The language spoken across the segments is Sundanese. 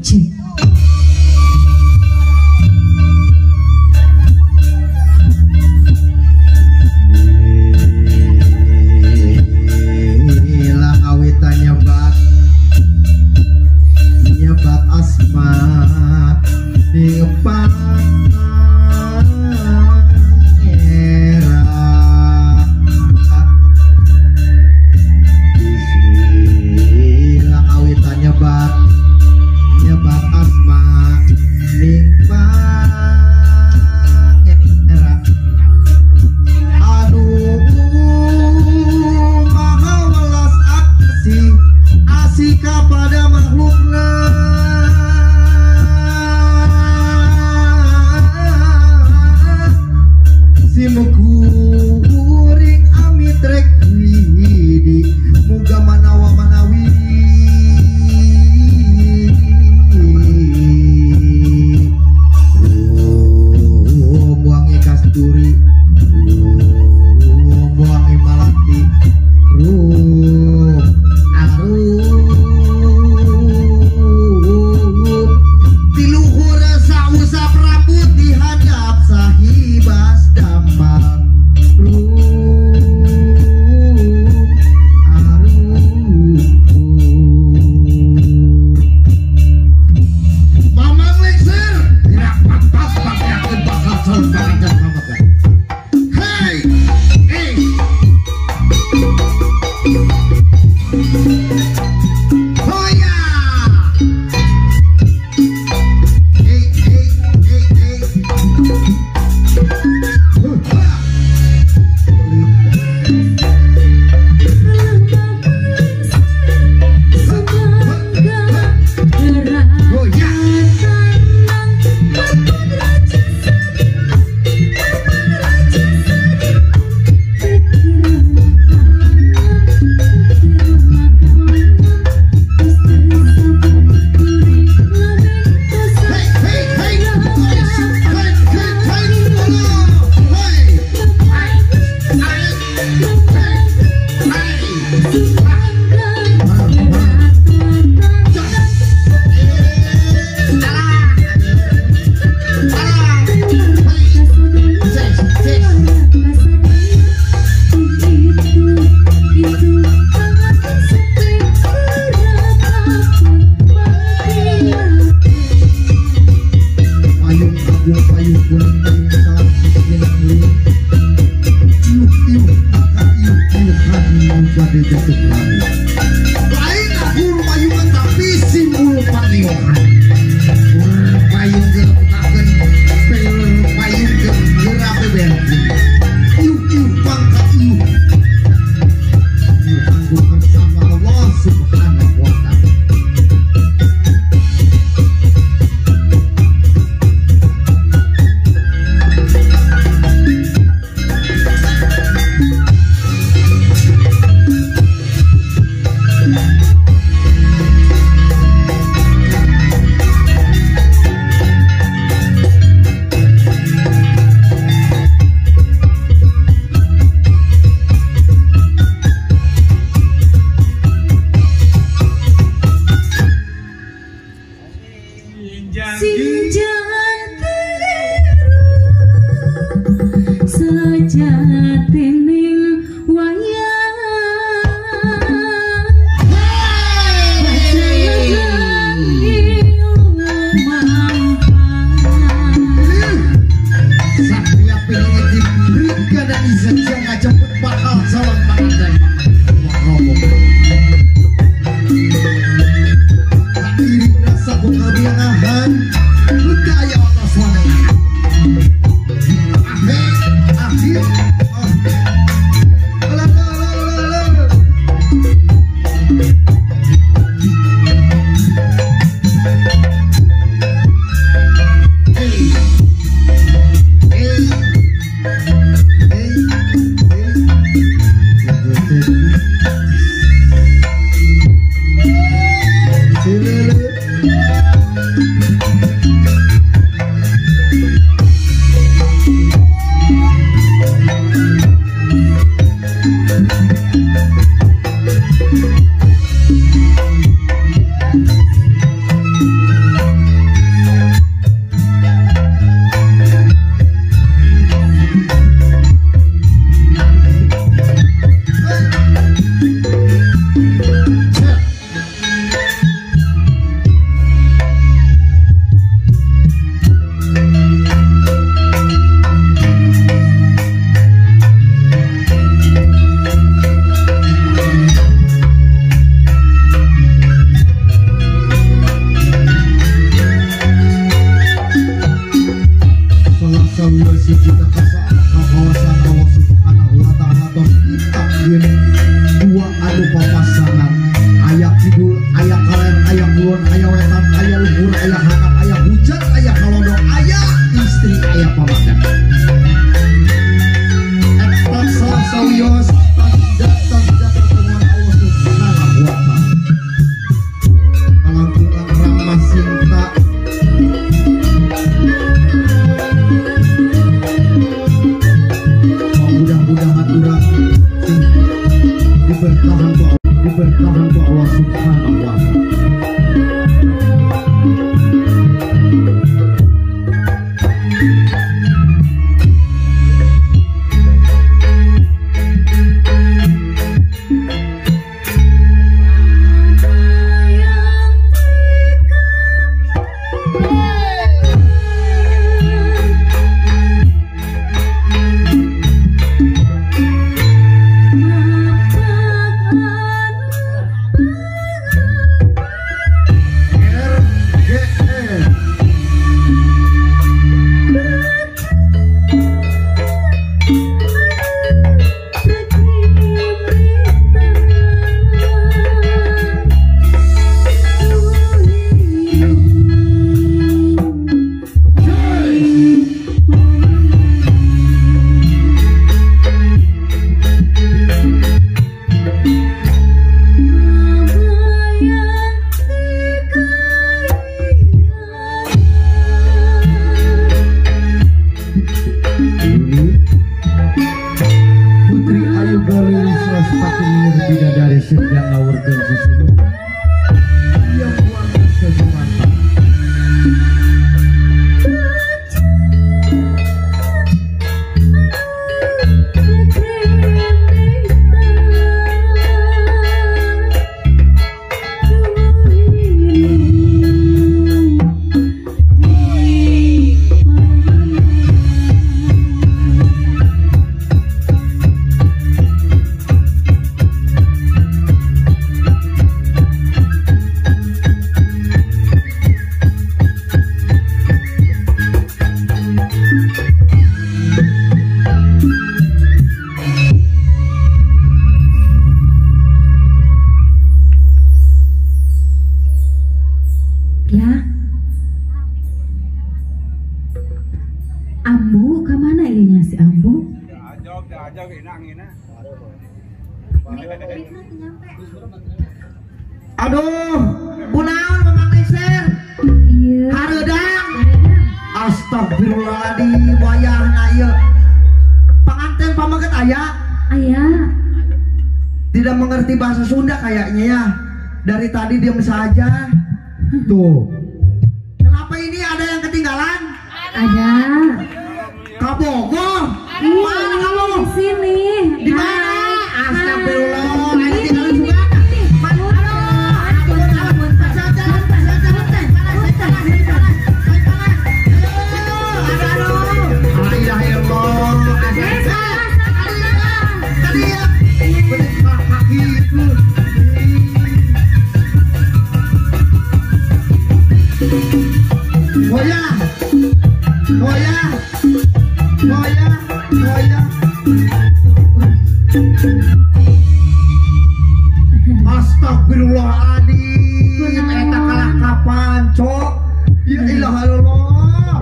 Cik. Hilang awitan nyebat nyebat asma di kulon, aya wetan, aya luhur, aya hanap, aya hujan, aya kalodong, aya istri, aya pamakan. Eta salah sawios tanda-tanda pertemuan Allah Subhanahu wa Ta'ala. Kalangkungan ramah cinta. Mudah-mudahan urang sing diberkahan ku Allah Subhanahu wa Ta'ala. Ambu kemana ieu si Ambu? Aduh, kunaon Mamang Lengser? Iya. Hareudang. Astagfirullahaladzim, wayahna ieu. Panganten pameget aya? Aya. Tidak mengerti bahasa Sunda kayaknya ya. Dari tadi diam saja. Tuh. Kenapa ini ada yang ketinggalan? Ada. Kabogoh. Mana kamu? Di sini. Di mana? Astagfirullah. Ini tinggalin juga. Astagfirullahaladzim, eta kalah kapan, cok? Ya ilah Allah.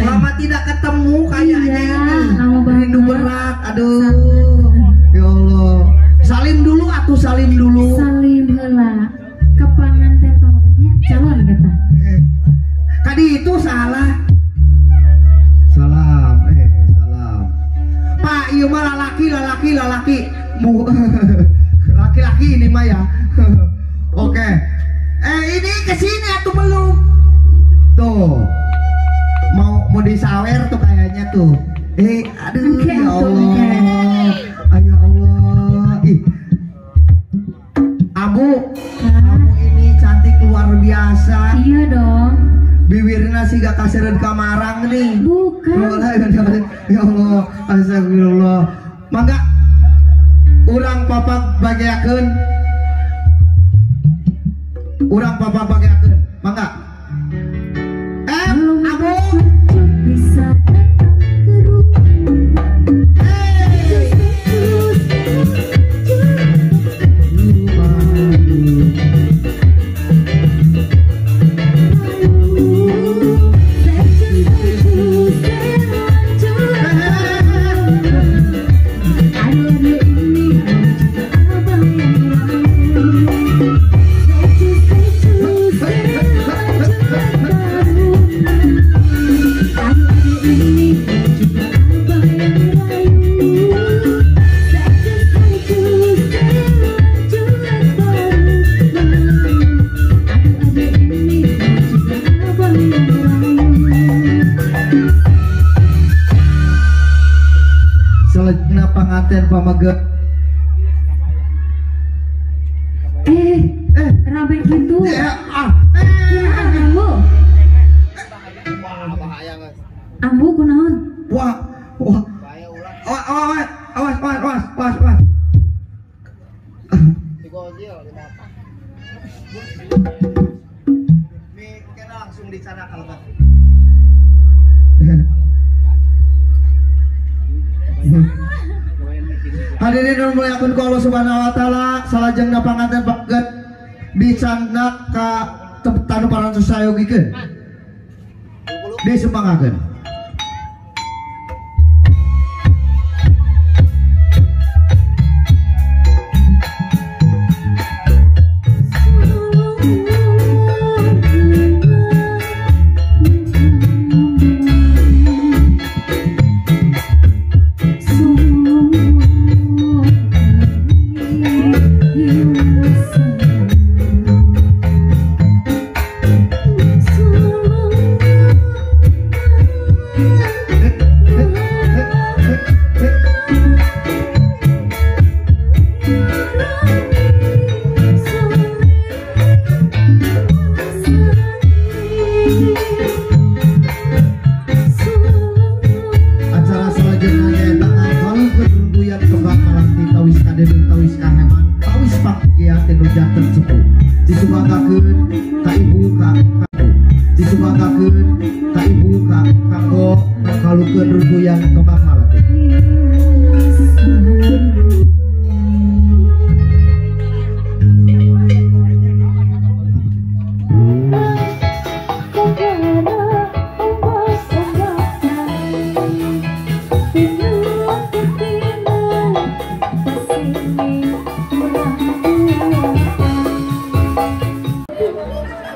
Lama tidak ketemu kayaknya ini. Rindu berat, aduh. Ya Allah. Salim dulu atuh, salim dulu. Salim heula. Kepanganten pamegetnya calon kita. Tadi itu salah. Salam, salam. Pak, ieu mah lalaki, lalaki, lalaki. Laki-laki ini mah ya. Oke. Ini kesini atau belum? Tuh. Mau disawer tuh kayaknya tuh. Aduh, ya Allah. Ayo Allah. Ih. Abu, kamu ini cantik luar biasa. Iya dong. Bibirnya sih gak kasiran kamarang nih. Bukan. Ya Allah, astagfirullah. Mangga urang papak bagiakeun. Urang papak bagiakeun. Mangga. Abu bisa datang ke rumah. panganten pameget. Rame gitu. Ambu. Ambu kunaon? Wah, wah. Awas, awas, awas, awas, awas. Mikirnya langsung di sana kalau Pak. Hadirin nu muliakeun ku Allah Subhanahu wa taala, salajengna panganten pameget dicandak ka tanu parantos sayogikeun. Disumbangakeun.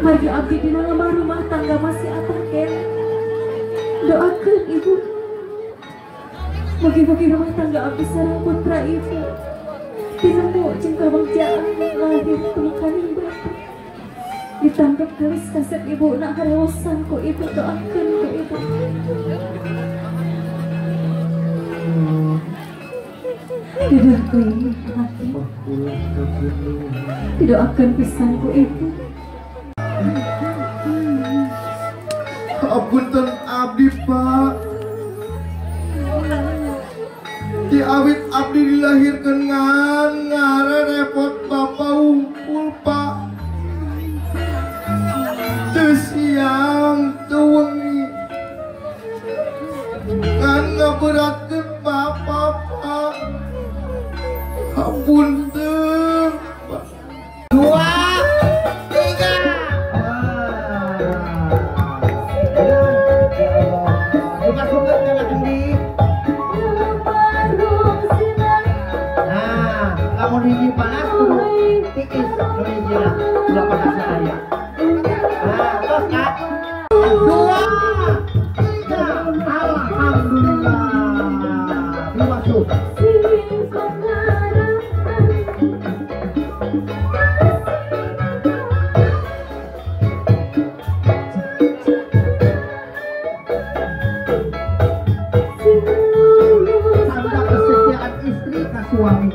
Maju abdi dina lemah rumah tangga masih atah kene. Doakeun ibu. Mugi-mugi rumah tangga abdi sareng putra ibu tinemu jeung kabagjaan lahir tumekaning batu. Ditangkep gelis kasep ibu nak harewosan ku ibu, doakeun ku ibu. Didoakeun anaknya. Didoakeun pisan ku ibu. Apunten abdi Pak, di awit abdi dilahirkan ngan ngare repot bapak unggul Pak. Teu siang teu wengi ngan ngaberatkeun bapak Pak. Apunten Pak. 2, 3. Hiji panas kudu tiis nu hijina ulah panas aya. Nah, tos Kak. 2, 3. Alhamdulillah. Dimasuk. Tanda kesetiaan istri ka suami.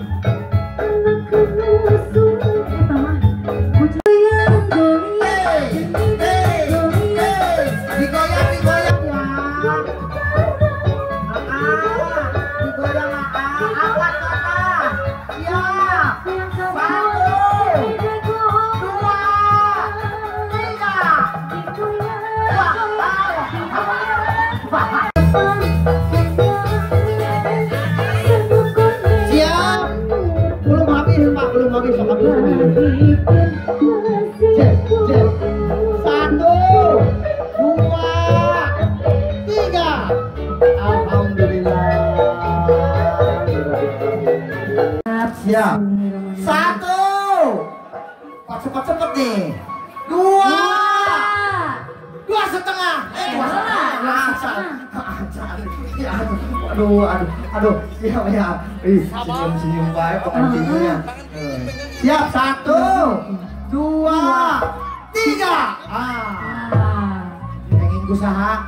Cek, 1, 2, 3. Alhamdulillah. Siap. 1. Cepat-cepat nih. 2. 2,5. 2,5. Aduh, aduh, aduh. Siap ya. Ih, senyum-senyum baik pengantinnya. Siap, 1, 2, 3. Ah. Pengen usaha.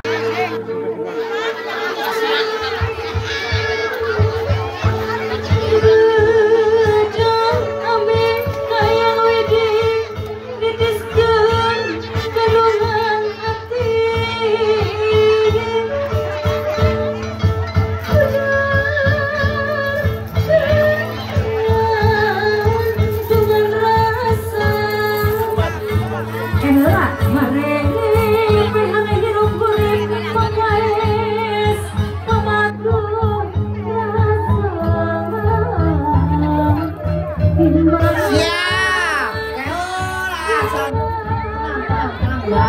ya.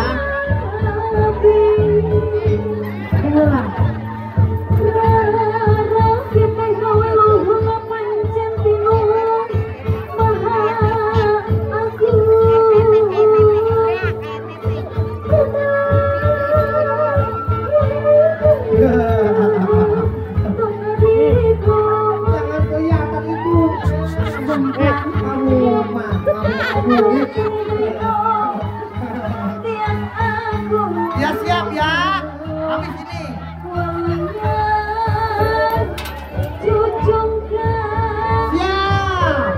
Jangan kelihatan itu. Kamu mah, kamu. Ya siap ya. Habis ini. Siap.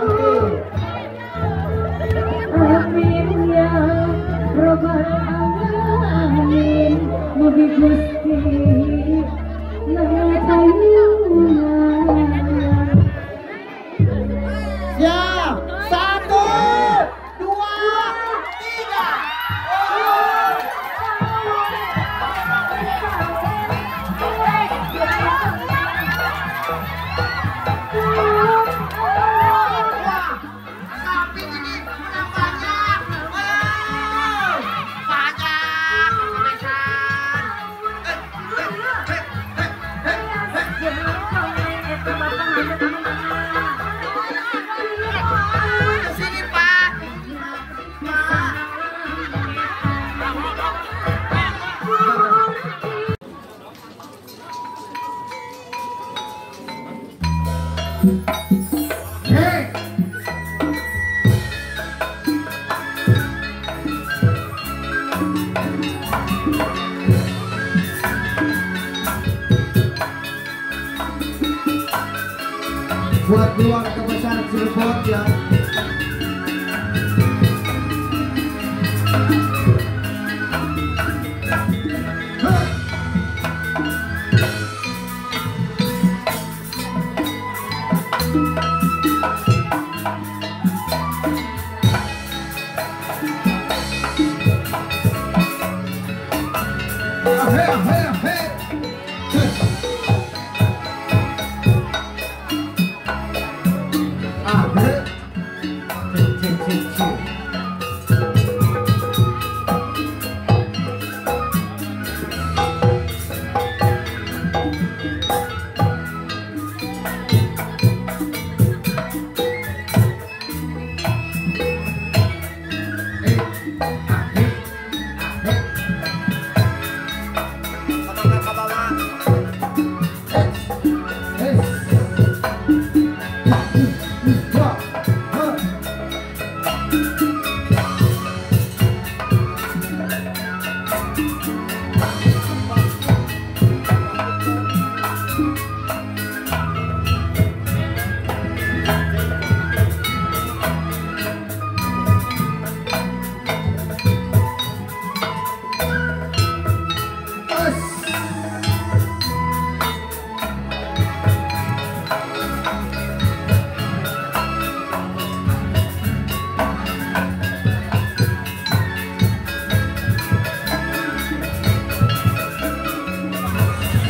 Oke. Amin ya Rabbal alamin. Mugi Gusti Siap. 1, 2, 3. Wah, sapi ini menang banyak. Wow, banyak kebesaran. Kesini Pak. Pak. Hey. Buat keluarga besar Cirebon ya. Hey, hey, hey. Ah, hey. Cek, cek, cek. Eh, ah, eh, ah, eh.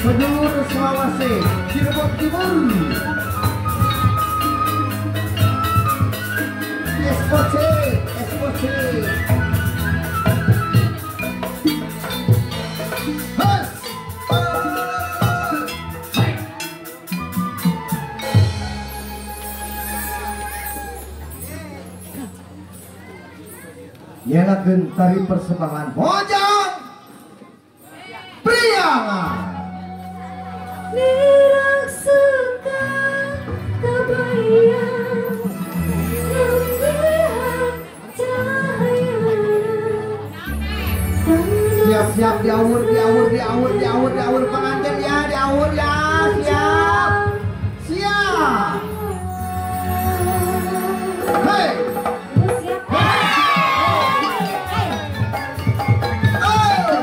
Sedulur Selawase, Cirebon Timur. SOC, SOC. Has. Nyalakeun tari persembahan Bojong Priangan. Siap-siap diawur, diawur, diawur, diawur, diawur pengantin ya, diawur ya, siap, siap. Hey. Oh.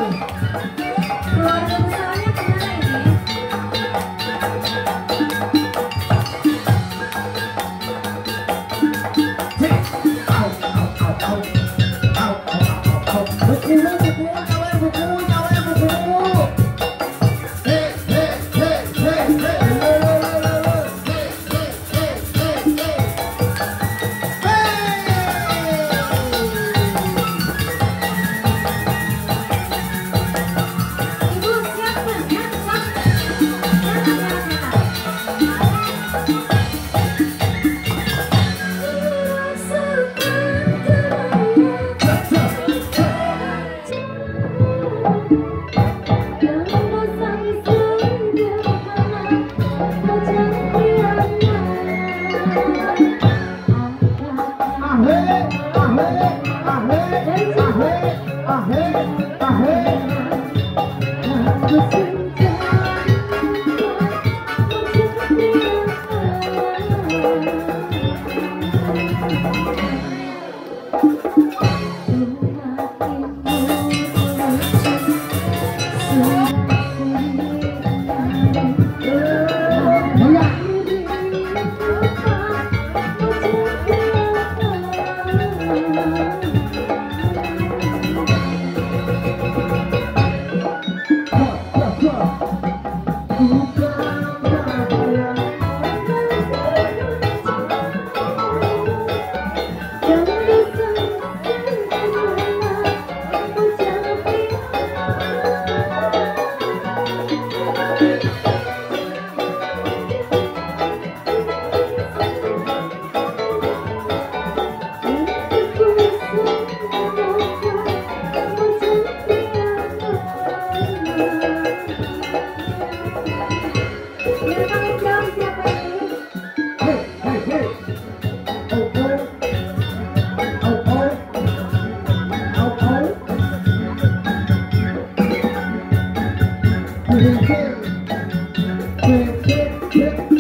Keluarga besarnya kemana ini? Au, au, au, au, au, au, au. Buku, buku, nyawer, buku, nyawer, buku. Hey, hey, hey, hey, hey. Hey, hey, hey.